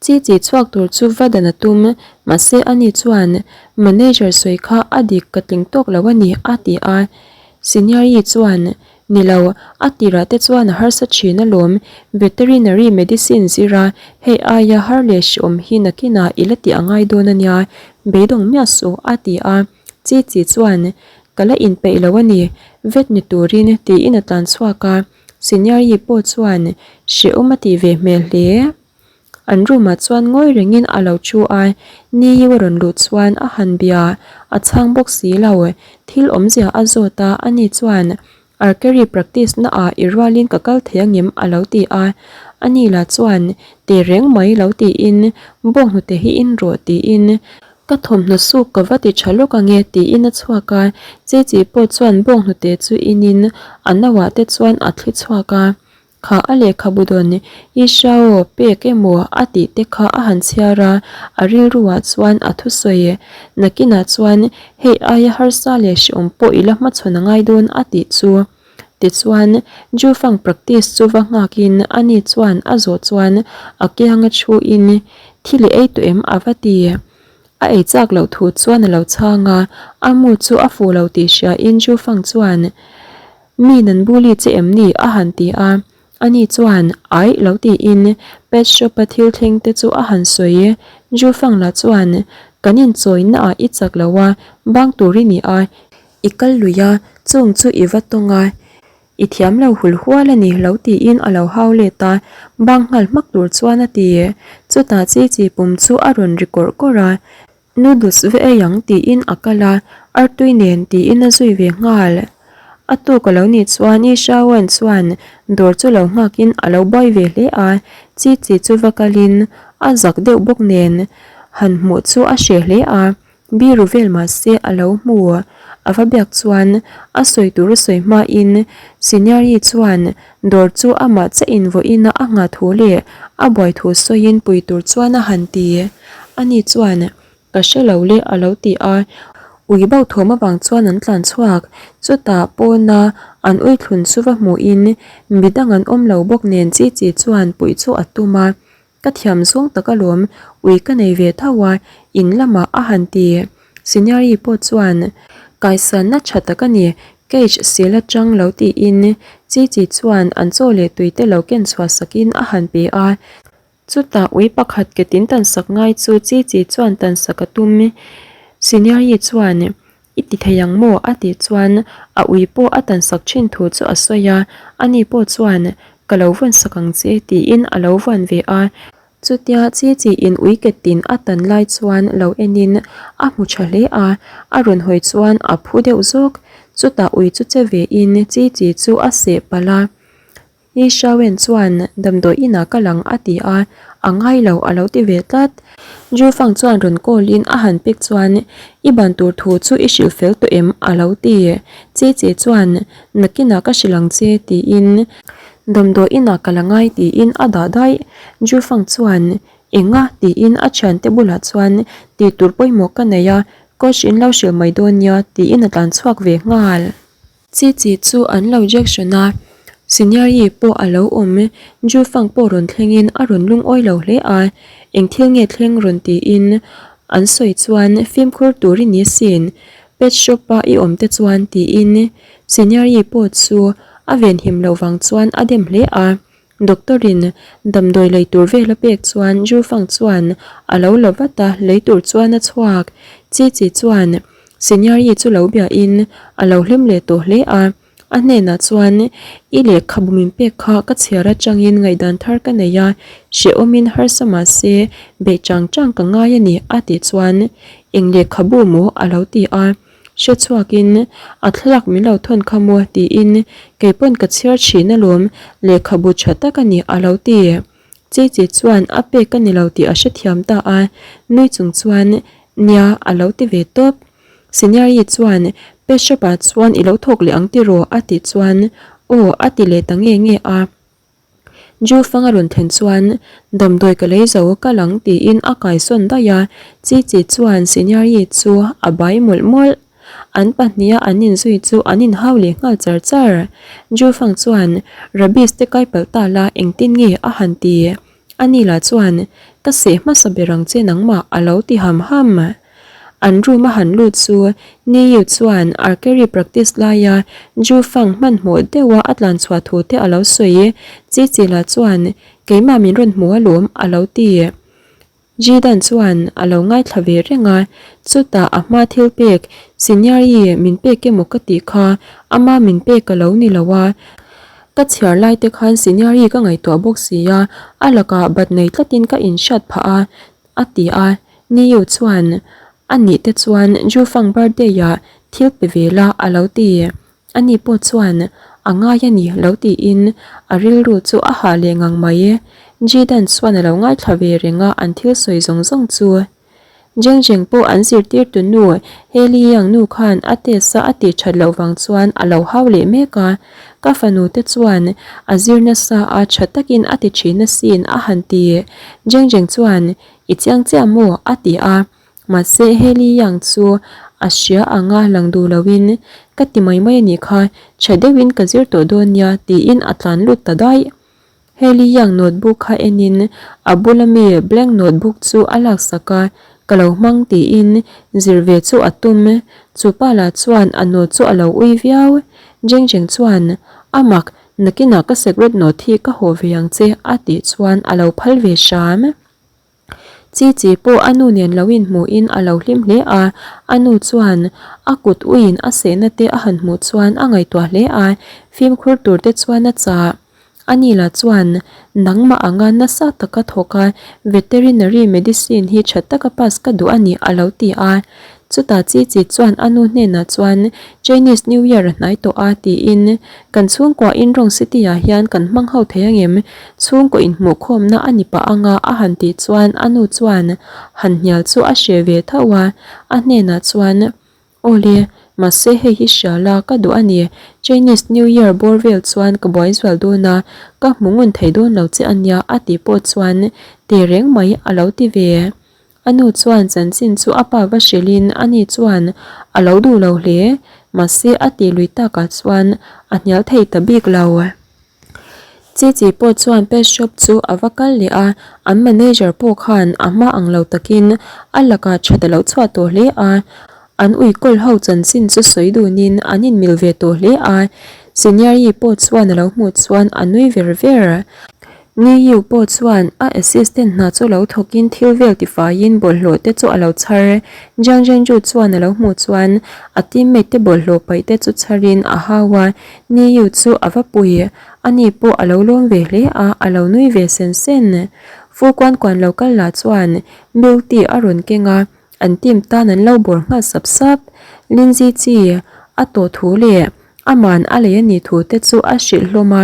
Chi chi chhuak tur chu va dan a tum, mahse ani chuan manager sawi kha a dik ka tling tawk lo a ni a ti a. Senior-i chuan Ni lo, a tirah te chuan a harsa thin alawm, veterinary medicine zira hei aia har leh hriawm hi nakinah i la tih a ngai dawn a nia, beidawng miah suh a ti a. Chi chi chuan Ka la inpeih lo a ni, vet ni turin tiin a tlan chhuak a. Senior-i pawh chuan hrehawm a tih ve hmel hle. An room ah chuan ngawi rengin a lo thu a, Niyu a rawn luh chuan a han bia, a chhang bawk si lo. Thil awmzia a zawt a, ani chuan Archery practice na ah i rualin ka kal thei angem a lo ti a, ani lah chuan Teh reng mai lo tiin bawnghnute hi in rawh tiin Ka thawmhnaw suk ka va ti tha lawk ange tiin a chhuak a, Chichi pawh chuan bawnghnute chu inin a nauah te chuan a thli chhuak a. Kha a lehkhabu dawn Ishao pek emaw a tih te kha a han chhiar a, a rilruah chuan a thusawi nakinah chuan hei aia harsa leh hreawm pawh i la hmachhawn a ngai dawn a tih chu. Tichuan, Jufang practice chu va nghakin ani chuan a zawh chuan a kianga thuin thil i ei tawh em a va ti. A ei chak loh thu chuan a lo chhang a, a mu chu a fuh lo tih hriain Jufang chuan Mi nan bully che em ni? a han ti a. Ani chuan, Aih lo tiin pet shop a thil thleng te chu a han sawi. Jufang lah chuan, Kan inchawina ah i chak lo a, bang tur i ni a, i kal lui a, chung chu i va tawng a, i thiam lo hul hual a ni lo tiin a lo hau let a, bang nghal hmak tur chuan a ti. Chutah chi chi pum chu a rawn ri kawrh kawrh a. Noodles ve ei ang tiin a kal a, artui nen tiin a zui ve nghal. A tuk a lo nih chuan Isha Wen chuan dawr chu lo nghakin a lo buai ve hle a, Chi Chi chu va kalin a zak deuh bawk nen han hmuh chu a hreh hle a, biru vel mahse a lo hmu. A va biak chuan a sawi tur a sawi hmain Senior-i chuan dawr chu amah chiah invawiin a nghah thu leh a buai thu sawiin pui tur chuan a han ti. Ani chuan, Ka hre lo le a lo ti a. Ui bauh thawm avang chuan an tlan chhuak. Chutah pawna an ui thlun chu va hmuhin midang an awm lo bawk nen chi chi chuan puih chu a tum a. Ka thiam zawng tak alawm, ui ka nei ve tho a, in lamah a han ti. Senior-i pawh chuan, Kaisanna tha tak a ni, cage sil atang lo tiin chi chi chuan an chaw leh tuite lo ken chhuah sakin a han pe a. Chutah ui pakhat ke tin tan sak ngai chu chi chi chuan tan sak a tum. Senior-i chuan, I ti thei ang maw? a tih chuan a ui pawh a tan sak thin thu chu a sawi a, ani pawh chuan, Ka lo vawn sak ang che tiin a lo vawn ve a. Chutia chi chi in ui ke tin a tan lai chuan lo enin a hmu tha hle a, a rawn hawi chuan a phu deuh zawk. Chutah ui chu che ve in chi chi chu a seh palh a. Ni Shawen chuan damdawi inah ka lang a ti a, a ngai lo a lo ti ve tlat. Ju Fang chuan rawn call in a han pek chuan I ban tur thu chu i hrilh fel tawh em? a lo ti. Che Che chuan nakinah ka hrilh ang che tiin damdawi inah ka la ngai tiin a dah daih. Ju Fang chuan enga tiin a thiante bulah chuan tih tur pawimawh ka nei a, coach in lo hrilh mai dawn nia tiin a tlan chhuak ve nghal. Chi chi chu an lo jection a, Senior-i pawh a lo awm, Jufang pawh rawn thlengin a rawn lungawi lo hle a, eng thil nge thleng rawn tiin an sawi chuan fimkhur tur i ni sin, pet shop-a i awm te chuan tiin Senior-i pawh chu a venhim loh vang chuan a dem hle a. Doctor-in damdawi lei tur vel a pek chuan Jufang chuan a lo la vat a, lei tur chuan a chhuak. Chi Chi chuan Senior-i chu lo biahin a lo hlim leh tawh hle a, a hnenah chuan I lehkhabu min pek kha ka chhiar atangin ngaihdan thar ka nei a, hrehawmin harsa mah se beih chang chang ka ngai a ni a tih chuan Eng lehkhabu maw? a lo ti a. Hre chhuakin, A thlalak min lo thawn kha maw? tiin keipawn ka chhiar thin alawm, lehkhabu tha tak a ni a lo ti. Chichi chuan a pek a ni lo tih a hrethiam ta a, nui chung chuan, Nia, a lo ti ve tawp. Senior-i chuan, Pet shop-ah chuan i lo thawk leh ang tiraw? a tih chuan, Aw, a ti leh ta nge nge a. Ju fang a rawn thlen chuan damdawi ka lei zo ka lang tiin a kaisawn daih a, Chi Chi chuan Senior-i chu a bai mawlh mawlh. An pahniha an inzui chu an inhau leh nghal char char. Ju fang chuan rabies te kai palh ta la engtin nge a han ti. Ani lah chuan, Ka seh hmasa ber ang che nangmah a lo ti ham ham. An room a han lut chu Niu chuan archery practice laia Ju Fang hmanhmawh deuha a tlan chhuah thu te a lo sawi. Chi Chi lah chuan, Keimah min rawn hmu alawm a lo ti. Jidan chuan a lo ngaithla ve reng a, chutah a hma thil pek Senior-i min pek emaw ka tih kha ama min pek a lo ni lo a, ka chhiar lai te khan Senior-i ka ngaihtuah bawk si a, a lakah bat nei tlatin ka inhriat phah a, a ti a. Niu chuan a nih te chuan Jufang birthday-ah thil pe ve la a lo ti. Ani pawh chuan a ngai a ni lo tiin a rilru chu a hah leh ngang mai. Jidan chuan a lo ngaithla ve reng a an thil sawi zawng zawng chu. Jeng Jeng pawh an zirtirtu nu Heli Yang nu khan a test a a tih that loh vang chuan a lo hau leh mek a. Ka fanu te chuan a zir nasa a tha takin a ti thin asin a han ti. Jeng Jeng chuan I chiang chiah maw? a ti a. Mahse Heli Yang chu a hria anga lang duh loin ka ti mai mai a nih kha, tha deuhin ka zir tawh dawn nia tiin a tlan lut ta daih. Heli Yang notebook kha enin a bula mi blank notebook chu a laksak a, ka lo hmang tiin zir ve chu a tum. Chupa lah chuan a note chu a lo ui viau. Jeng Jeng chuan, A mak, nakinah ka secret note hi ka haw ve ang che a tih chuan a lo phal ve hram. Chi chi pawh a nu nen lo inhmuhin a lo hlim hle a, a nu chuan a kut uiin a sehna te a han hmuh chuan a ngaihtuah hle a, fimkhur tur te chuan a chah. A ni lah chuan nangmah anga nasa taka thawk a veterinary medicine hi tha taka pass ka duh a ni a lo ti a. Chutah Chi Chi chuan a nu hnenah chuan Chinese New Year a hnai tawh a tiin kan chhungkua in Rong City ah hian kan hmang ho thei angem? Chhungkaw inhmuhkhawmna a ni pah anga a han tih chuan a nu chuan han hnial chu a hre ve tho a, a hnenah chuan Awle, mahse hei hi hria la ka duh a ni, Chinese New Year bawr vel chuan ka buai zual dawn a, ka hmu ngun thei dawn lo che a nia a tih pawh chuan te reng mai a lo ti ve. A nu chuan chanchin chu a pa va hrilhin ani chuan a lo duh lo hle, mahse a tih lui takah chuan a hnial thei ta bik lo. Chi chi pawh chuan pet shop chu a va kal leh a, an manager pawh khan a hma ang lo takin a lakah that a lo chhuah tawh hle a, an uikawl ho chanchin chu sawi dunin an inmil ve tawh hle a, Senior-i pawh chuan a lo hmuh chuan a nui ver ver. Niu pawh chuan a assistant hna chu lo thawkin thil vel tifaiin bawlhhlawh te chu a lo chhar. Jiang Zhenju chuan a lo hmuh chuan a teammate te bawlhhlawh paih te chu chharin a hau a, Niu chu a va pui. Ani pawh a lo lawm ve hle a, a lo nui ve sen sen. Fu Kuan Kuan lo kal lah chuan milk tea a rawn keng a, An team tan an lo bawr nghal sap sap. Lindsay chi a tawh thu leh aman a lei a nih thu te chu a hrilh hlawm a,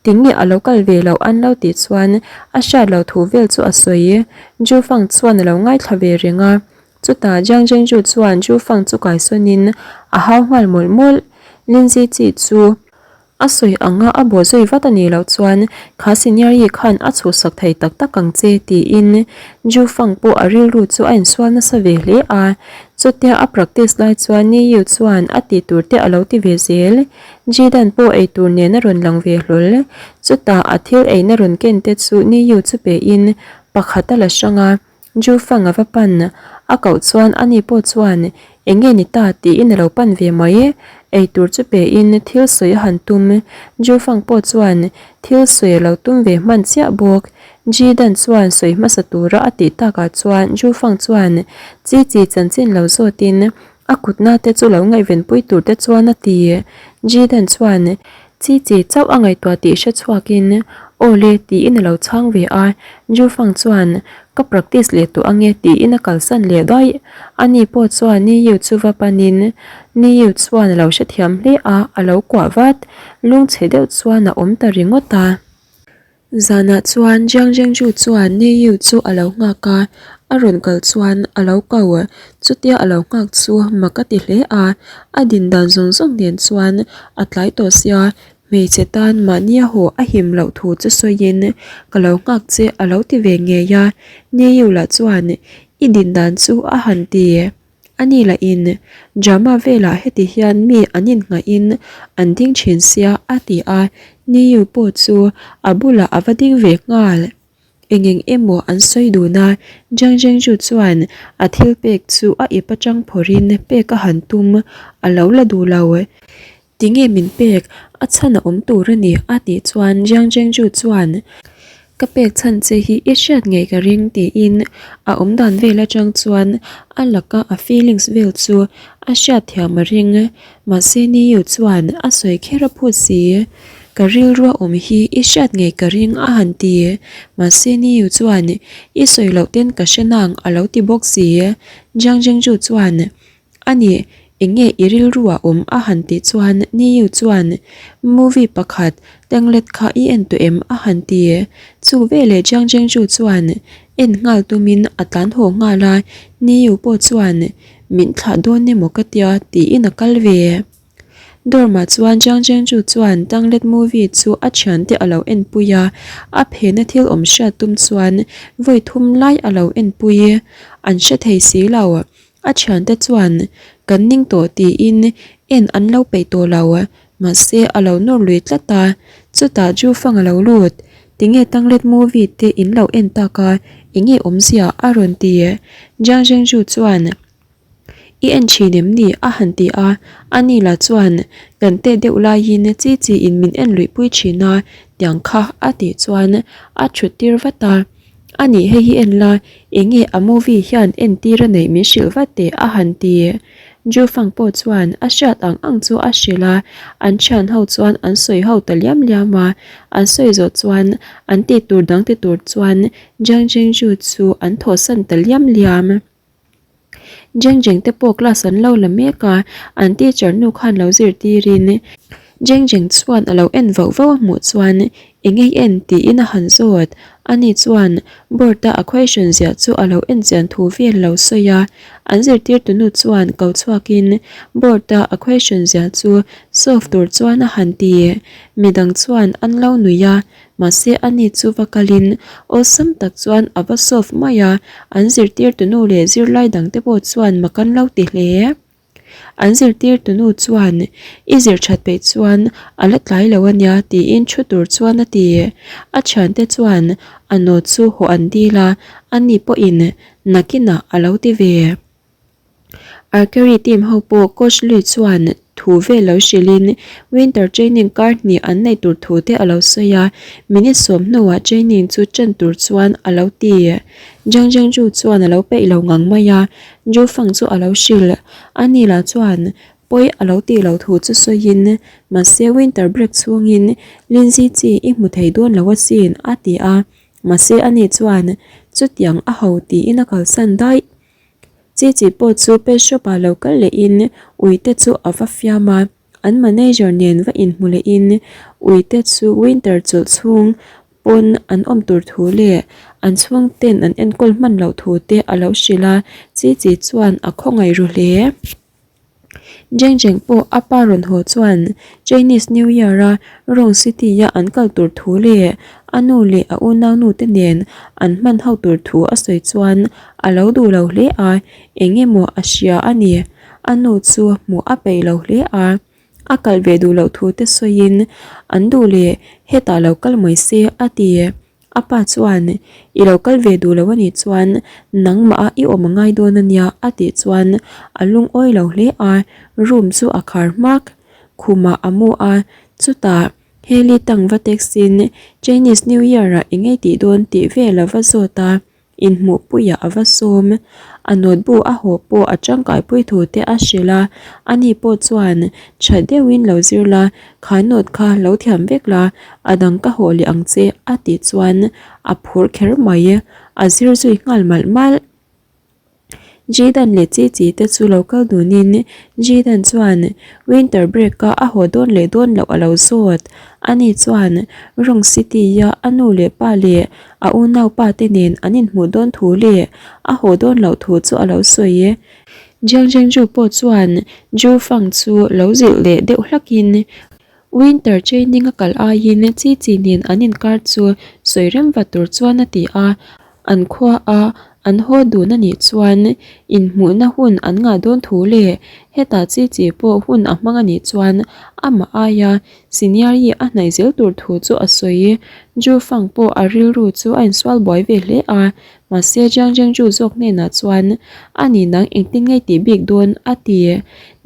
tinge a lo kal ve loh an lo tih chuan a hriat loh thu vel chu a sawi. Ju Fang chuan a lo ngaithla ve reng a, chutah Jiang Zhengzhu chuan Ju Fang chu kaisawnin a hau nghal mawlh mawlh. Lindsay chi chu. A sawi anga a bawh zui vat a nih loh chuan kha senior-i khan a chhuhsak thei tak tak ang che tiin Ju Fang pawh a rilru chu a insual nasa ve hle a. Chutia a practice lai chuan Ni Yu chuan a tih tur te a lo ti ve zel. Ji Dan pawh ei tur nen a rawn lang ve hlawl. Chutah a thil eina rawn ken te chu Ni Yu chu pein pakhat a la hrang a. Ju Fang a va pan a koh chuan ani pawh chuan eng nge ni ta tiin a lo pan ve mai. Ei tur chu pe in thil sawi a han tum. Ju Fang pawh chuan thil sawi a lo tum ve hman chiah bawk. Ji Dan chuan sawi hmasa tura a tih takah chuan Ju Fang chuan Chi Chi chanchin lo zawtin A kutna te chu lo ngaihvenpui tur te chuan a ti. Jidan chuan Chi chi chauh a ngaihtuah tih hre chhuakin Aw le tiin a lo chhang ve a. Jufang chuan Ka practice leh tawh ange tiin a kalsan leh daih. Ani pawh chuan Ni Yu chu va panin Ni Yu chuan a lo hrethiam hle a, a lo kuah vat. Lungchhe deuh chuan a awm ta ringawt a. Zanah chuan Jiang Zhengzhu chuan Ni Yu chu a lo nghak a, a rawn kal chuan a lo ko. Chutia a lo nghak chu mak a ti hle a, a din dan zawng zawng nen chuan a tlai tawh sia, hmeichhe tan mahnia haw a him loh thu chu sawiin ka lo nghak che a lo ti ve ngei a, Ni Yu lah chuan i din dan chu a han ti. A ni lah in drama velah heti hian mi an innghahin an ding thin sia a ti a, Niu pawh chu a bulah a va ding ve nghal. Eng eng emaw an sawi dun a, Jiang Zhengzhu chuan a thil pek chu a ip atang phawrhin pek a han tum, a lo la duh lo. Tinge min pek, a chhan a awm tur a ni a tih chuan Jiang Zhengzhu chuan Ka pek chhan che hi i hriat ngei ka ring tiin a awm dan vel atang chuan a laka a feelings vel chu a hriat thiam a ring. Mahse Niu chuan a sawi kher a phut si. Ka rilrua awm hi i hriat ngei ka ring a han ti. Mahse Niu chuan i sawi loh ten ka hre nang a lo ti bawk si. Jiang Zhengzhu chuan A nih, eng nge i rilrua awm a han tih chuan Niu chuan Movie pakhat tanglet kha i en tawh em a han ti. Chu veleh Jiang Zhengzhu chuan en nghal tumin a tlan haw nghal a, Niu pawh chuan Min thlah dawn emaw ka tia tiin a kal ve. Dorm-ah chuan Jiang Zhengzhu chuan tanglet movie chu a thiante a lo enpui a, a phena thil awm hriat tum chuan vawi thum lai a lo enpui. An hre thei si lo. A thiante chuan kan ning tawh tiin en an lo peih tawh lo, mahse a lo nawr lui tlat a, chutah Ju Fang a lo lut, tinge Tanglet movie te in lo en tak a, enge awmzia a rawn ti? Jiang Zhengzhu chuan I en thin em ni? a han ti a, ani lah chuan kan teh deuh laiin chi chi in min en luihpui thin a, tiang kha a tih chuan a thut tir vat a. A nih hei hi en la, enge a movie hian entir a neih min hrilh vat teh a han ti. Ju Fang pawh chuan a hriat ang ang chu a hrilh a, an thian ho chuan an sawi ho ta liam liam a, an sawi zawh chuan an tih tur dang ti tur chuan Jiang Jingju chu an thawhsan ta liam liam. Jeng Jeng te pawh class an lo la mek a, an teacher nu khan lo zirtirin Jeng Jeng chuan a lo en vauh vauh a hmuh chuan eng ei en tiin a han zawt. Ani chuan board a a question ziah chu a lo en chian thu vel lo sawi a, an zirtirtu nu chuan ko chhuakin board a a question ziah chu solve tur chuan a han ti. Midang chuan an lo nuih a, Mahse ani chu va kalin awlsam tak chuan a va solve mai a, an zirtirtunu leh zirlai dangte pawh chuan mak an lo ti hle. An zirtirtunu chuan, I zir that peih chuan a la tlai lo a nia tiin thu tur chuan a ti. A thiante chuan a note chu hawh an dil a, ani pawhin nakinah a lo ti ve. Archery team ho pawh coach lui chuan thu vel lo hrilhin winter training kar hnih an neih tur thu te a lo sawi a, minute sawm hnuah training chu ṭan tur chuan a lo ti. Zhang Zhengzhu chuan a lo peih lo ngang mai a, Zhu Fang chu a lo hrilh. Ani lah chuan pawi a lo tih loh thu chu sawiin, Mahse winter break chhungin Lindsay chi i hmu thei dawn lo asin a ti a, mahse ani chuan chutiang a ho tiin a kalsan daih. Chi chi pawh chu pet shop ah lo kal leh in ui te chu a va fiam a, an manager nen va inhmu leh in ui te chu winter chawlh chhung pawn an awm tur thu leh an chhung ten an enkawl hman loh thu te a lo hrilh a, chi chi chuan a khawngaih ru hle. Jeng Jeng pawh a pa rawn haw chuan Chinese New Year a Rome City a an kal tur thu leh a nu leh a unaunu te nen an hman ho tur thu a sawi chuan a lo duh lo hle a, eng emaw a hria a ni. A nu chu hmuh a peih lo hle a, a kal ve duh loh thu te sawiin an duh leh hetah lo kal mai se a ti. A pa chuan, I lo kal ve duh lo a nih chuan nangmah a i awm a ngai dawn a nia a tih chuan a lungawi lo hle a, room chu a khar hmak. Khumah a mu a, chutah Heli tang va text in Chinese New Year ah eng ei tih dawn tih vel a va zawt a. Inhmuhpuiah a va sawm. A note bu a haw pawh a tangkaipui thu te a hrilh a, ani pawh chuan tha deuhin lo zir la, kha note kha lo thiam vek la, a dang ka haw leh ang che a tih chuan a phur kher mai. A zir zui nghal malh malh. Jayden leh Chichi te chu lo kal dunin Jayden chuan winter break a a haw dawn leh dawn loh a lo zawt. Ani chuan Rome City a a nu leh pa leh a unaupa te nen an inhmuh dawn thu leh a haw dawn loh thu chu a lo sawi. Jiang Zhengzhu pawh chuan Zhu Fang chu lo zilh leh deuh hlakin Winter training a kal aiin Chi Chi nen an inkar chu sawi rem vat tur chuan a ti a. An khua a an haw dun a nih chuan inhmuhna hun an ngah dawn thu leh hetah chi chi pawh hun a hmang a nih chuan amah aia senior hi a hnaih zel tur thu chu a sawi. Ju Fang pawh a rilru chu a insual buai ve hle a, mahse Jiang Zhengzhu zawk hnenah chuan a ni nang engtin ngei tih bik dawn a ti.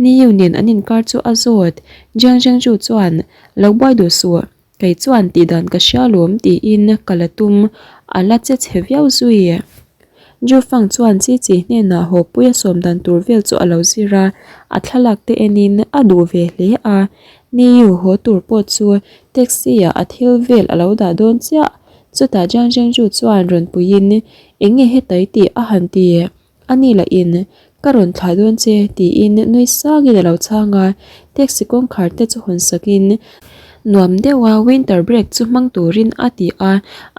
Ni Yu nen an inkar chu a zawt. Jiang Zhengzhu chuan lo buai duh suh. Kei chuan tih dan ka hria lawm tiin ka la tum, a la che chhe viau zui. Ju Fang chuan Chi Chi hnenah haw pui a sawm dan tur vel chu a lo zir a, a thlalak te enin a duh ve hle a. Ni Yu haw tur pawh chu taxi ah a thil vel a lo dah dawn chiah. Chutah Jiang Zhengzhu chuan rawn puiin eng nge hetai tih a han ti. A ni lah in, Ka rawn thlah dawn che, tiin nui sangin a lo chhang a, taxi kawngkhar te chu hawn sakin nuam deuha winter break chu hmang turin a ti a,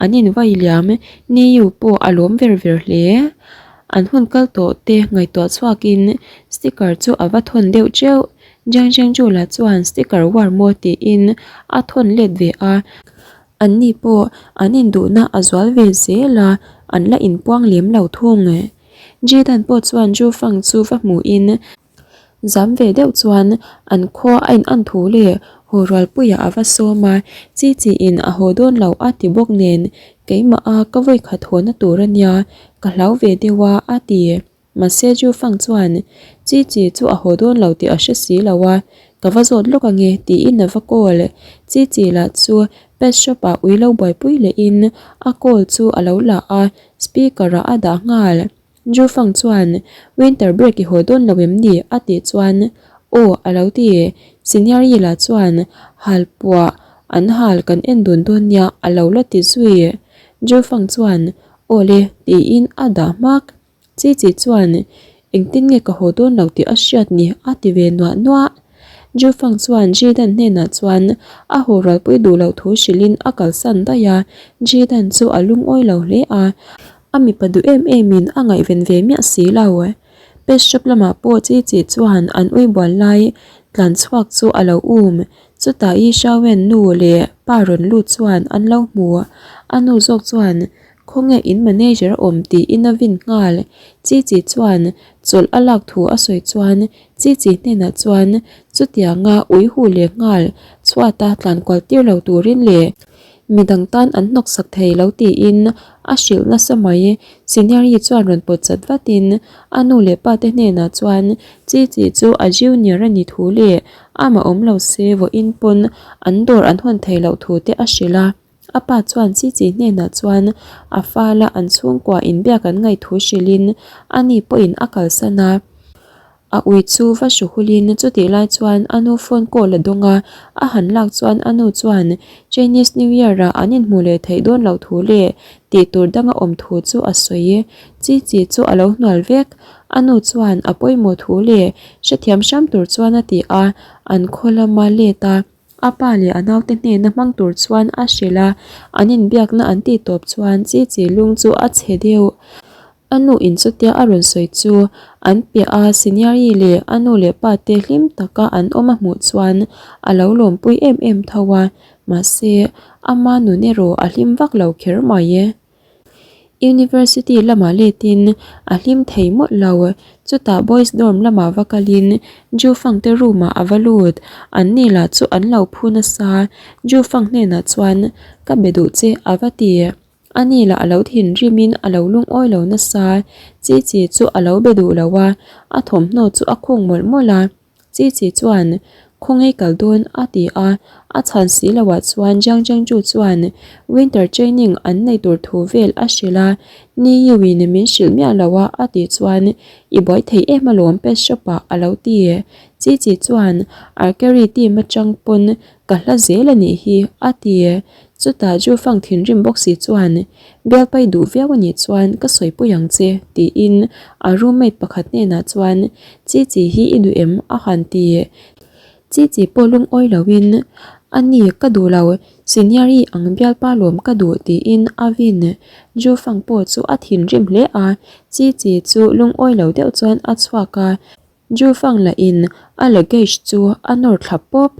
an invai liam, Niu pawh a lawm ver ver hle. An hun kal tawh te ngaihtuah chhuakin sticker chu a va thawn deuh teuh, Jiang Zhengzhu lah chuan sticker war maw tiin a thawn let ve a, An ni pawh an induhna a zual ve zel a, an la inpuang lem lo thung. Jidan pawh chuan Ju Fang chu va hmuhin zam ve deuh chuan an khua a in an thu leh haw rualpuiah a va sawm a, chi chiin a haw dawn lo a ti bawk nen keimah a ka vawikhat hawna tur a nia, ka hlau ve deuh a a ti. Mahse Ju Fang chuan Chi Chi chu a haw dawn lo tih a hre si lo a, ka va zawt lawk ange tiin a va call. Chi Chi lah chu pet shop ah ui lo buaipui lehin a call chu a lo la a, speaker ah a dah nghal. Ju Fang chuan Winter break i haw dawn lo em ni? a tih chuan Aw a lo ti. Senior Yi lah chuan Hal puah an hal kan en dun dawn nia a lo la ti zui. Ju Fang chuan Aw le tiin a dah hmak. Chi chi chuan, Engtin nge ka haw dawn lo tih a hriat ni? a ti ve nuah nuah. Ju Fang chuan Ji Dan hnenah chuan a haw rualpui duh loh thu hrilhin a kalsan daih a, Ji Dan chu a lungawi lo hle a, a mipa duh em emin a ngaihven ve miah si lo. Pet shop lamah pawh Chi Chi chuan an ui bual lai tlan chhuak chu a lo um. Chutah Yi Xiaowen nu leh pa rawn lut chuan an lo hmu. A nu zawk chuan Khawnge in manager a awm tiin a vin nghal. Chi Chi chuan chawlh a lak thu a sawi chuan Chi Chi hnenah chuan chutianga ui hu leh nghal chhuata tlan kual tir lo turin leh midang tan an hnawksak thei lo tiin a hrilh nasa mai. Senior Yi chuan rawn pawt chat vatin a nu leh pa te hnenah chuan Chi Chi chu a junior a ni thu leh amah awm lo se vawiin pawn an dawr an hawn thei loh thu te a hrilh a. A pa chuan Chi Chi hnenah chuan a fala an chhungkua inbiak an ngaih thu hrilhin a ni pawhin a kalsan a. A ui chu va hru hulin chutih lai chuan a nu phone call a dawng a, a han lak chuan a nu chuan Chinese New Year ah an inhmuh leh theih dawn loh thu leh tih tur danga awm thu chu a sawi. Chi Chi chu a lo hnual vek. A nu chuan a pawimawh thu leh hrethiam hram tur chuan a ti a, an khaw lama let a. A pa leh a naute hnena hmang tur chuan a hrilh a, an inbiakna an tih tawp chuan chi chi lung chu a chhe deuh. A nu in chutia a rawn sawi chu an piah a, Senior-i leh a nu leh pa te hlim taka an awm a hmuh chuan a lo lawmpui em em tho a, mahse ama nun erawh a hlim vak lo kher mai e. University lamah letin a hlim thei mawlh lo. Chutah boys dorm lamah va kalin Jufang te room ah a va lut. An ni lah chu an lo phu nasa. Jufang hnenah chuan ka be duh che a va ti. A ni lah a lo thinrimin a lo lungawi lo nasa. Chi chi chu a lo be duh lo a, a thawmhnaw chu a khung mawlh mawlh a. Chi Chi chuan, Khawngaih kal dawn a ti a, a chhan si loah chuan Jiang Zhengzhu chuan winter training an nei tur thu vel a hrilh a, Ni Yu-in min hrilh miah lo a a tih chuan I buai thei em alawm pet shop ah a lo ti. Chi Chi chuan Archery team atang pawn ka hla zel a nih hi a ti. Chutah Zhu Fang thinrim bawk si chuan Bialpai duh viau a nih chuan ka sawipui ang che, tiin a roommate pakhat hnenah chuan Chi chi hi i duh em? a han ti. Chi chi pawh lungawi loin, A ni, ka duh lo, senior i ang bialpa lawm ka duh, tiin a vin. Ju Fang pawh chu a thinrim hle a, Chi chi chu lungawi lo deuh chuan a chhuak a, Ju Fang lahin a luggage chu a nawr thla pawp.